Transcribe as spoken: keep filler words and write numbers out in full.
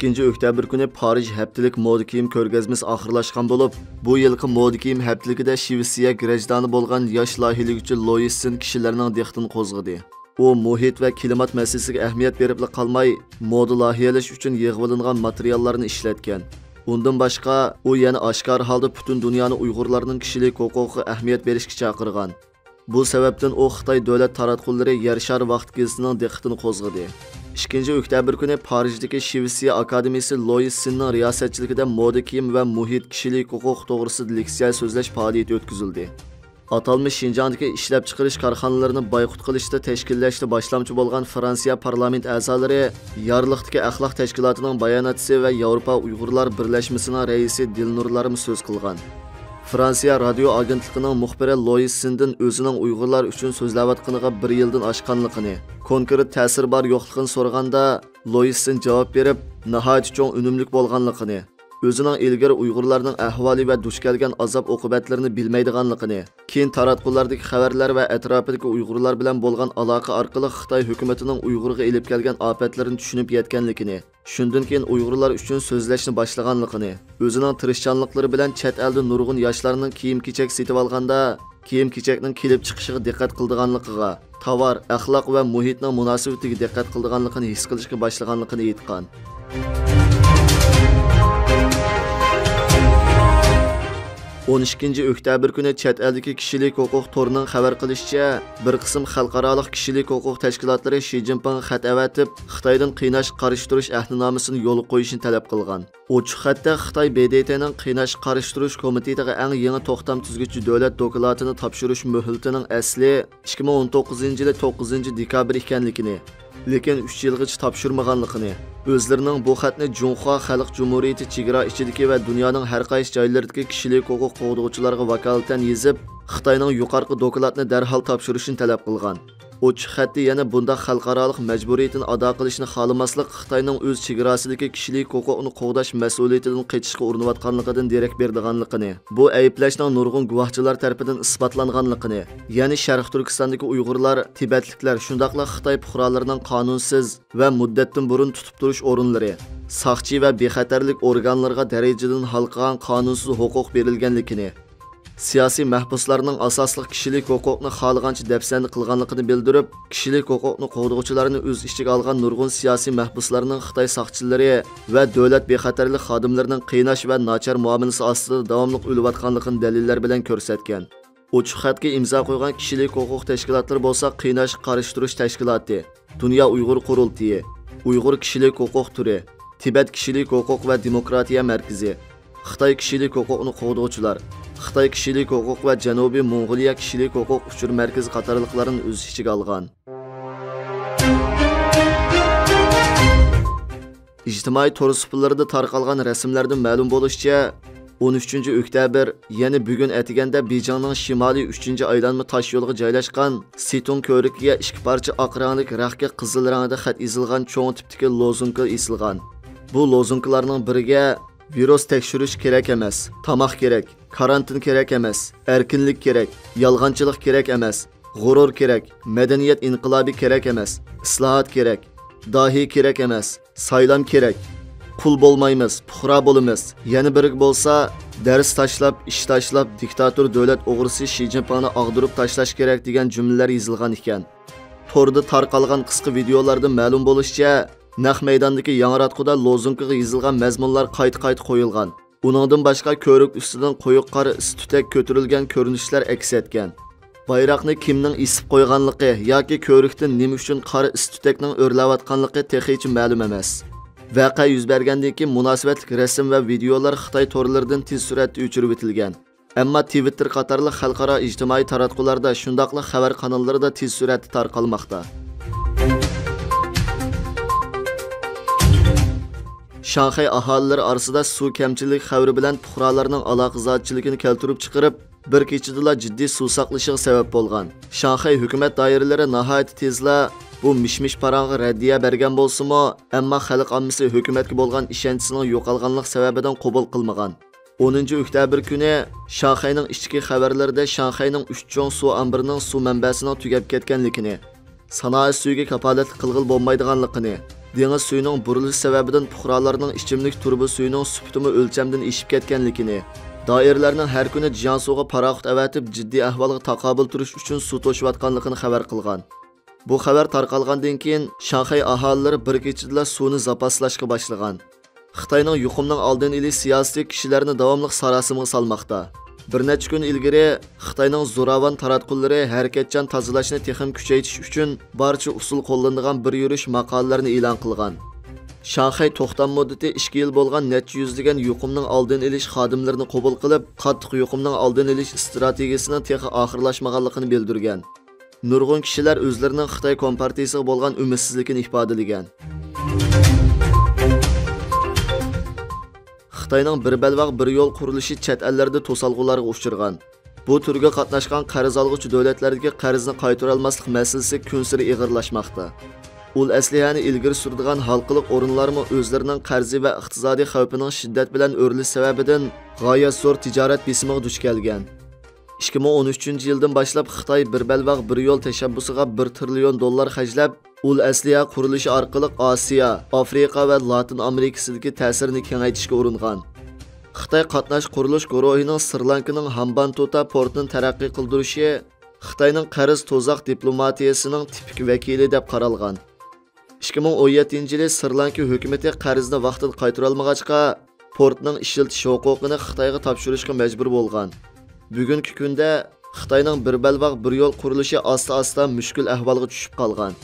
ئىككىنچى ئۆكتەبىر كۈنى پارىژ ھەپتىلىك مودا كىيىم كۆرگەزمىسى ئاخىرلاشقان بولۇپ، بۇ يىلقى مودا كىيىم ھەپتىلىكىدە شىۋېتسىيە گراژدانى بولغان ياش لايىھىلىگۈچى لويىس سىن كىشىلەرنىڭ دىققىتىنى قوزغىدى. ئۇ مۇھىت ۋە كىلىمات مەسىلىسىگە ئەھمىيەت بېرىپلا قالماي، مودا لايىھەلەش ئۈچۈن يىغىۋېلىنغان ماتېرىياللارنى ئىشلەتكەن. ئۇندىن باشقا، ئۇ يەنە ئاشكارا ھالدا پۈتۈن دۇنيانى ئۇيغۇرلارنىڭ كىشىلىك ھوقۇقىغا ئەھمىيەت بېرىشكە چاقىرغان. بۇ سەۋەبتىن ئۇ خىتاي دۆلەت تاراتقۇلىرى يەر شارى ۋاقىت گېزىتىنىڭ دىققىتىنى قوزغىدى. ئىككىنچى ئۆكتەبىر كۈنى پارىژدىكى شىۋېتسىيە ئاكادېمىيىسى لويىس سىننىڭ رىياسەتچىلىكىدە مودا كىيىم ۋە مۇھىت، كىشىلىك ھوقۇق توغرىسىدا لېكسىيە سۆزلەش پائالىيىتى ئۆتكۈزۈلدى. ئاتالمىش شىنجاڭدىكى ئىشلەپچىقىرىش كارخانىلىرىنى بايقۇت قىلىشتا تەشكىللەشتە باشلامچى بولغان فرانسىيە پارلامېنت ئەزالىرى يارلىقتىكى ئەخلاق تەشكىلاتىنىڭ باياناتچىسى ۋە ياۋروپا ئۇيغۇرلار بىرلەشمىسىنىڭ رەئىسى دىلنۇرلارمۇ سۆز قىلغان. فرانسىيە رادىيو ئاگېنتلىقىنىڭ مۇخبىرى لويىس سىندىن ئۆزىنىڭ ئۇيغۇرلار ئۈچۈن سۆزلەۋاتقىنىغا بىر يىلدىن ئاشقانلىقىنى، كونكرېت تەسىرى بار يوقلۇقىنى سورىغاندا، لويىس سىن جاۋاب بېرىپ، ناھايىتى چوڭ ئۈنۈملۈك بولغانلىقىنى، ئۆزىنىڭ ئىلگىرى ئۇيغۇرلارنىڭ ئەھۋالى ۋە دۇچ كەلگەن ئازاب-ئوقۇبەتلىرىنى بىلمەيدىغانلىقىنى، كېيىن تاراتقۇلاردىكى خەۋەرلەر ۋە ئەتراپىدىكى ئۇيغۇرلار بىلەن بولغان ئالاقە ئارقىلىق خىتاي ھۆكۈمىتىنىڭ ئۇيغۇرغا ئېلىپ كەلگەن ئاپەتلىرىنى چۈشىنىپ يەتكەنلىكىنى، شۇندىن كېيىن ئۇيغۇرلار ئۈچۈن سۆزلەشنى باشلىغانلىقىنى، ئۆزىنىڭ تىرىشچانلىقلىرى بىلەن چەت ئەلدە نۇرغۇن ياشلارنىڭ كىيىم-كېچەك سېتىۋالغاندا، كىيىم-كېچەكنىڭ كېلىپ چىقىشىغا دىققەت قىلىدىغانلىقىغا، تاۋار، ئەخلاق ۋە مۇھىتنىڭ مۇناسىۋىتىگە دىققەت قىلىدىغانلىقىنى ھېس قىلىشقا باشلىغانلىقىنى ئېيتقان. ئون ئىككىنچى ئۆكتەبىر كۈنى چەت ئەلدىكى كىشىلىك ھوقۇق تورىنىڭ خەۋەر قىلىشىچە، بىر قىسىم خەلقئارالىق كىشىلىك ھوقۇق تەشكىلاتلىرى شى جىنپىڭغا خەت ئەۋەتىپ، خىتايدىن قىيناشقا قارشى تۇرۇش ئەھدىنامىسىنى يولغا قويۇشنى تەلەپ قىلغان. ئوچۇق خەتتە خىتاي ب د ت نىڭ قىيناشقا قارشى تۇرۇش كومىتېتىغا ئەڭ يېڭى توختام تۈزگۈچى دۆلەت دوكلاتىنى تاپشۇرۇش مۆھلىتىنىڭ ئەسلى ئىككى مىڭ ئون توققۇزىنچى يىلى توققۇزىنچى دېكابىر ئىكەنلىكىنى، لېكىن ئۈچ يىلغىچە تاپشۇرمىغانلىقىنى، ئۆزلىرىنىڭ بۇ خەتنى جۇڭخۇا خەلق جۇمھۇرىيىتى چېگرا ئىچىدىكى ۋە دۇنيانىڭ ھەر قايسى جايلىرىدىكى كىشىلىك ھوقۇق قوغدىغۇچىلارغا ۋاكالىتەن يېزىپ، خىتاينىڭ يۇقىرىقى دوكلاتنى دەرھال تاپشۇرۇشىنى تەلەپ قىلغان. ئوچۇق خەتتە يەنە بۇنداق خەلقئارالىق مەجبۇرىيىتىنى ئادا قىلىشنى خالىماسلىق خىتاينىڭ ئۆز چېگراسىدىكى كىشىلىك ھوقۇقنى قوغداش مەسئۇلىيىتىدىن قېچىشقا ئۇرۇنۇۋاتقانلىقىدىن دېرەك بېرىدىغانلىقىنى، بۇ ئەيىبلەشنىڭ نۇرغۇن گۇۋاھچىلار تەرىپىدىن ئىسپاتلانغانلىقىنى، يەنى شەرقىي تۈركىستاندىكى ئۇيغۇرلار، تىبەتلىكلەر، شۇنداقلا خىتاي پۇقرالىرىنىڭ قانۇنسىز ۋە مۇددەتتىن بۇرۇن تۇتۇپ تۇرۇش ئورۇنلىرى، ساقچى ۋە بىخەتەرلىك ئورگانلىرىغا دەرىجىدىن ھالقىغان قانۇنسىز ھوقۇق بېرىلگەنلىكىنى، سىياسىي مەھبۇسلارنىڭ ئاساسلىق كىشىلىك ھوقۇقنى خالىغانچە دەپسەندە قىلغانلىقىنى بىلدۈرۈپ، كىشىلىك ھوقۇقنى قوغدىغۇچىلارنى ئۆز ئىچىگە ئالغان نۇرغۇن سىياسىي مەھبۇسلارنىڭ خىتاي ساقچىلىرى ۋە دۆلەت بىخەتەرلىك خادىملىرىنىڭ قىيناش ۋە ناچار مۇئامىلىسى ئاستىدا داۋاملىق ئۆلۈۋاتقانلىقىنى دەلىللەر بىلەن كۆرسەتكەن. ئوچۇق خەتكە ئىمزا قويغان كىشىلىك ھوقۇق تەشكىلاتلىرى بولسا قىيناشقا قارشى تۇرۇش تەشكىلاتى، دۇنيا ئۇيغۇر قۇرۇلتىيى، ئۇيغۇر كىشىلىك ھوقۇق تۈرى، تىبەت كىشىلىك ھوقۇق ۋە دېموكراتىيە مەركىزى، خىتاي كىشىلىك ھوقۇقنى قوغدىغۇچىلار، خىتاي كىشىلىك ھوقۇق ۋە جەنۇبىي موڭغۇلىيە كىشىلىك ھوقۇق ئۇچۇر مەركىزى قاتارلىقلارنى ئۆز ئىچىگە ئالغان. ئىجتىمائىي تور سۇپىلىرىدا تارقالغان رەسىملەردىن مەلۇم بولۇشىچە، ئون ئۈچىنچى ئۆكتەبىر، يەنى بۈگۈن ئەتىگەندە بېيجىڭنىڭ شىمالىي ئۈچىنچى ئايلانما تاشيولىغا جايلاشقان سىتۇڭ كۆۋرۈكىگە ئىككى پارچە ئاق رەڭلىك رەختكە قىزىل رەڭدە خەت يېزىلغان چوڭ تىپتىكى لوزۇنكا ئېسىلغان. بۇ لوزۇنكىلارنىڭ بىرىگە، ۋىرۇس تەكشۈرۈش كېرەك ئەمەس، تاماق كېرەك، كارانتىن كېرەك ئەمەس، ئەركىنلىك كېرەك، يالغانچىلىق كېرەك ئەمەس، غۇرۇر كېرەك، مەدەنىيەت ئىنقىلابى كېرەك ئەمەس، ئىسلاھات كېرەك، داھىي كېرەك ئەمەس، سايلام كېرەك، قۇل بولمايمىز، پۇقرا بولىمىز، يەنە بىرىگە بولسا، دەرس تاشلاپ، ئىش تاشلاپ، دىكتاتور دۆلەت ئوغرىسى شى جىنپىڭنى ئاغدۇرۇپ تاشلاش كېرەك دېگەن جۈملىلەر يېزىلغان ئىكەن. توردا تارقالغان قىسقا ۋىدېئولاردىن مەلۇم بولۇشىچە، نەق مەيداندىكى ياڭراتقۇدا لوزۇنكىغا يېزىلغان مەزمۇنلار قايتا-قايتا قويۇلغان. ئۇنىڭدىن باشقا، كۆۋرۈك ئۈستىدىن قويۇق قارا ئىس-تۈتەك كۆتۈرۈلگەن كۆرۈنۈشلەر ئەكس ئەتكەن. بايراقنى كىمنىڭ ئېسىپ قويغانلىقى ياكى كۆۋرۈكتىن نېمە ئۈچۈن قارا ئىس-تۈتەكنىڭ ئۆرلەۋاتقانلىقى تېخىچە مەلۇم ئەمەس. ۋەقە يۈز بەرگەندىن كېيىن مۇناسىۋەتلىك رەسىم ۋە ۋىدېئولار خىتاي تورلىرىدىن تېز سۈرئەتتە ئۆچۈرۈۋېتىلگەن. ئەمما تىۋىتتېر قاتارلىق خەلقئارا ئىجتىمائىي تاراتقۇلاردا، شۇنداقلا خەۋەر قاناللىرىدا تېز سۈرئەتتە تارقالماقتا. شاڭخەي ئاھالىلىرى ئارىسىدا سۇ كەمچىللىكى خەۋىرى بىلەن پۇقرالارنىڭ ئالاقىزادىچىلىكىنى كەلتۈرۈپ چىقىرىپ، بىر كېچىدىلا جىددىي سۇ ساقلىشىغا سەۋەب بولغان. شاڭخەي ھۆكۈمەت دائىرىلىرى ناھايىتى تېزلا بۇ مىش-مىش پاراڭغا رەددىيە بەرگەن بولسىمۇ، ئەمما خەلق ئاممىسى ھۆكۈمەتكە بولغان ئىشەنچىسىنىڭ يوقالغانلىقى سەۋەبىدىن قوبۇل قىلمىغان. ئونىنچى ئۆكتەبىر كۈنى شاڭخەينىڭ ئىچكى خەۋەرلىرىدە شاڭخەينىڭ ئۈچ چوڭ سۇ ئامبىرىنىڭ سۇ مەنبەسىنىڭ تۈگەپ كەتكەنلىكىنى، سانائەت سۈيىگە كاپالەتلىك قىلغىلى بولمايدىغانلىقىنى، دېڭىز سۈيىنىڭ بۇرۇلۇشى سەۋەبىدىن پۇقرالارنىڭ ئىچىملىك تۇرۇبا سۈيىنىڭ سۈپىتىمۇ ئۆلچەمدىن ئېشىپ كەتكەنلىكىنى، دائىرىلەرنىڭ ھەر كۈنى جياڭسۇغا پاراخوت ئەۋەتىپ، جىددىي ئەھۋالغا تاقابىل تۇرۇش ئۈچۈن سۇ توشۇۋاتقانلىقىنى خەۋەر قىلغان. بۇ خەۋەر تارقالغاندىن كېيىن، شاڭخەي ئاھالىلىرى بىر كېچىدىلا سۇنى زاپاسلاشقا باشلىغان. خىتاينىڭ يۇقۇمنىڭ ئالدىنى ئېلىش سىياسىتى كىشىلەرنى داۋاملىق ساراسىمىغا سالماقتا. بىر نەچچە كۈن ئىلگىرى، خىتاينىڭ زوراۋان تاراتقۇلىرى ھەرىكەتچان تازىلاشنى تېخىمۇ كۈچەيتىش ئۈچۈن بارچە ئۇسۇل قوللىنىدىغان بىر يۈرۈش ماقالىلەرنى ئېلان قىلغان. شاڭخەي توختام مۇددىتى ئىككى يىل بولغان نەچچە يۈزلىگەن يۇقۇمنىڭ ئالدىنى ئېلىش خادىملىرىنى قوبۇل قىلىپ، قاتتىق يۇقۇمنىڭ ئالدىنى ئېلىش ئىستراتېگىيىسىنىڭ تېخى ئاخىرلاشمىغانلىقىنى بىلدۈرگەن. نۇرغۇن كىشىلەر ئۆزلىرىنىڭ خىتاي كومپارتىيىسىغا بولغان ئۈمىدسىزلىكىنى ئىپادىلىگەن. خىتاينىڭ بىر بەلباغ، بىر يول قۇرۇلۇشى چەت ئەللەردە توسالغۇلارغا ئۇچرىغان. بۇ تۈرگە قاتناشقان قەرز ئالغۇچى دۆلەتلەردىكى قەرزنى قايتۇرالماسلىق مەسىلىسى كۈنسېرى ئېغىرلاشماقتا. ئۇل ئەسلىھەنى ئىلگىرى سۈرىدىغان ھالقىلىق ئورۇنلارمۇ ئۆزلىرىنىڭ قەرزى ۋە ئىقتىسادىي خەۋپىنىڭ شىددەت بىلەن ئۆرلىشى سەۋەبىدىن غايەت زور تىجارەت بېسىمىغا دۇچ كەلگەن. ئىككى مىڭ ئون ئۈچىنچى يىلدىن باشلاپ خىتاي بىر بەلباغ، بىر يول تەشەببۇسىغا بىر تىرىليون دوللار خەجلەپ، ئۇل ئەسلىھە قۇرۇلۇشى ئارقىلىق ئاسىيا، ئافرىقا ۋە لاتىن ئامېرىكىسىدىكى تەسىرىنى كېڭەيتىشكە ئۇرۇنغان. خىتاي قاتناش قۇرۇلۇش گۇرۇھىنىڭ سرى لانكىنىڭ ھامبانتوتا پورتىنى تەرەققىي قىلدۇرۇشى خىتاينىڭ قەرز تۇزاق دىپلوماتىيىسىنىڭ تىپىك ۋەكىلى دەپ قارالغان. ئىككى مىڭ ئون يەتتىنچى يىلى سرى لانكا ھۆكۈمىتى قەرزنى ۋاقتىدا قايتۇرالمىغاچقا، پورتنىڭ ئىشلىتىش ھوقۇقىنى خىتايغا تاپشۇرۇشقا مەجبۇر بولغان. بۈگۈنكى كۈندە خىتاينىڭ بىر بەلباغ، بىر يول قۇرۇلۇشى ئاستا-ئاستا مۈشكۈل ئەھۋالغا چۈشۈپ قالغان.